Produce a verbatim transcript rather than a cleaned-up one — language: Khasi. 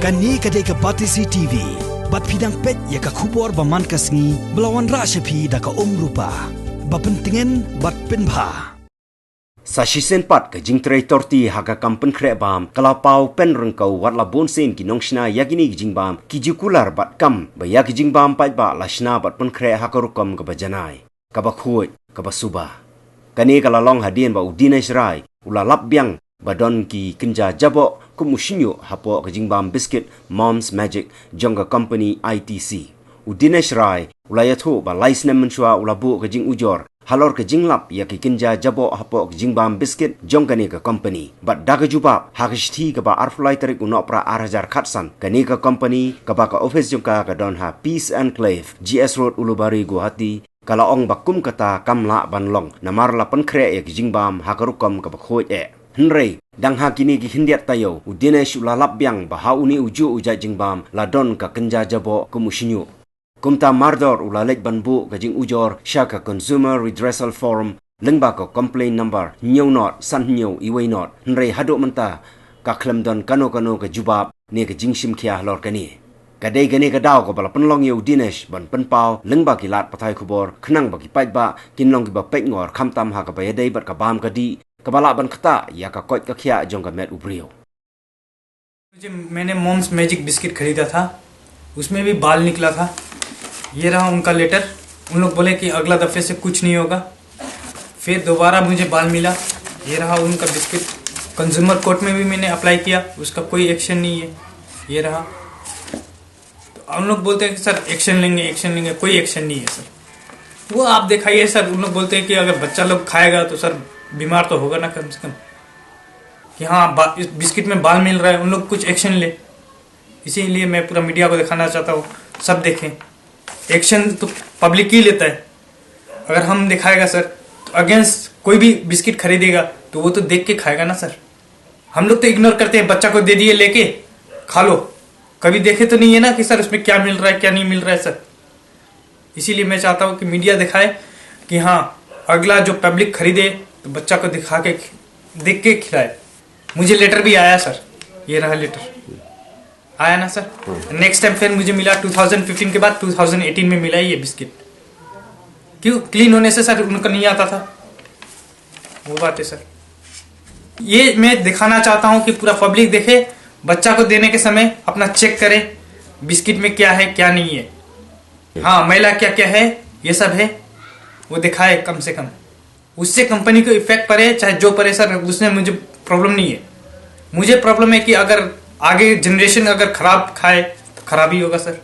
Kane ka dei ka Batesi T V. Bad phi dang peit ïa ka khubor ba man ka sngi ba la wanrah sha phi da ka Umrupa. Ba pyntngen bad pynbha. Sa shisien pat ka jingtrei torti ha ka kam pynkhreh bam ka la paw pynryngkaw wat la bun sien ki nongshna ïa kine ki jingbam ki ju kular bad kam ba ïa ki jingbam paidbah la shna bad pynkhreh ha ka rukom kaba janai, kaba khuid, kaba suba. Kane ka la long hadien ba u Dinesh Rai u la lap biang ba don ki kynja jaboh kum u shñiuh hapoh ka jingbam biskit Mom's Magic jong ka company I T C. U Dinesh Rai u la ïathuh ba lai snem mynshuwa u la buh ka jingujor halor ka jinglap ïa ki kynja jaboh hapoh ka jingbam biskit jong kane ka company. Bad da ka jubab ha ka shithi kaba arphew lai tarik u Nohprah ar hajar khatsan, kane ka company kaba ka office jong ka ka don ha Peace Enclave, G S Road, Ulubari, Guwahati, ka la ong ba kum kata kam lah ban long namar la pynkhreh ïa ki jingbam ha ka rukom kaba khuid eh. Hynrei dang ha kine ki khyndiat taïew u Dinesh u la lap biang ba ha une u juh u jait jingbam la don ka kynja jaboh kum u shñiuh. Kumta mardor u la leit ban buh ka jingujor sha ka Consumer Redressal Forum lyngba ka complaint number hynñiew nod san hynñiew iwei nod, hynrei haduh mynta ka khlem don kano kano ka jubab ne ka jingshim khia halor kane. Ka dei kane ka daw kaba la pynlong ïa u Dinesh ban pynpaw lyngba ki lad pathai khubor khnang ba ki paidbah kin long kiba peitngor khamtam ha kaba ïadei bad ka bam ka dih kaba lah ban ktah ïa ka koit ka khiah jong ka met u briew. जी, मैंने मॉम्स मैजिक बिस्किट खरीदा था, उसमें भी बाल निकला था। ये रहा उनका लेटर। उन लोग बोले कि अगला दफ़े से कुछ नहीं होगा। फिर दोबारा मुझे बाल मिला। ये रहा उनका बिस्किट। कंज्यूमर कोर्ट में भी मैंने अप्लाई किया, उसका कोई एक्शन नहीं है। ये रहा। तो उन लोग बोलते हैं कि सर, एक्शन लेंगे, एक्शन लेंगे, कोई एक्शन नहीं है सर। वो आप दिखाइए सर। उन लोग बोलते हैं कि अगर बच्चा लोग खाएगा तो सर, बीमार तो होगा ना कम से कम। कि हाँ, बा-, इस बिस्किट में बाल मिल रहा है, उन लोग कुछ एक्शन ले। इसीलिए मैं पूरा मीडिया को दिखाना चाहता हूँ, सब देखें। एक्शन तो पब्लिक ही लेता है। अगर हम दिखाएगा सर, तो अगेंस्ट कोई भी बिस्किट खरीदेगा तो वो तो देख के खाएगा ना सर। हम लोग तो इग्नोर करते हैं, बच्चा को दे दिए लेके, खा लो। कभी देखे तो नहीं है ना कि सर, उसमें क्या मिल रहा है, क्या नहीं मिल रहा है सर। इसीलिए मैं चाहता हूँ कि मीडिया दिखाए कि हाँ, अगला जो पब्लिक खरीदे तो बच्चा को दिखा के, देख के खिलाए। मुझे लेटर भी आया सर, ये रहा लेटर, आया ना सर। नेक्स्ट टाइम फिर मुझे मिला, टू थाउजेंड फिफ्टीन के बाद टू थाउजेंड एटीन में मिला ये बिस्किट। क्यों, क्लीन होने से सर उनका नहीं आता था, वो बात है सर। ये मैं दिखाना चाहता हूँ कि पूरा पब्लिक देखे, बच्चा को देने के समय अपना चेक करे, बिस्किट में क्या है क्या नहीं है। हाँ, मैला क्या क्या है, ये सब है, वो दिखाए कम से कम। उससे कंपनी को इफेक्ट पड़े चाहे जो पड़े सर, उसमें मुझे प्रॉब्लम नहीं है। मुझे प्रॉब्लम है कि अगर आगे जनरेशन अगर खराब खाए तो खराब ही होगा सर।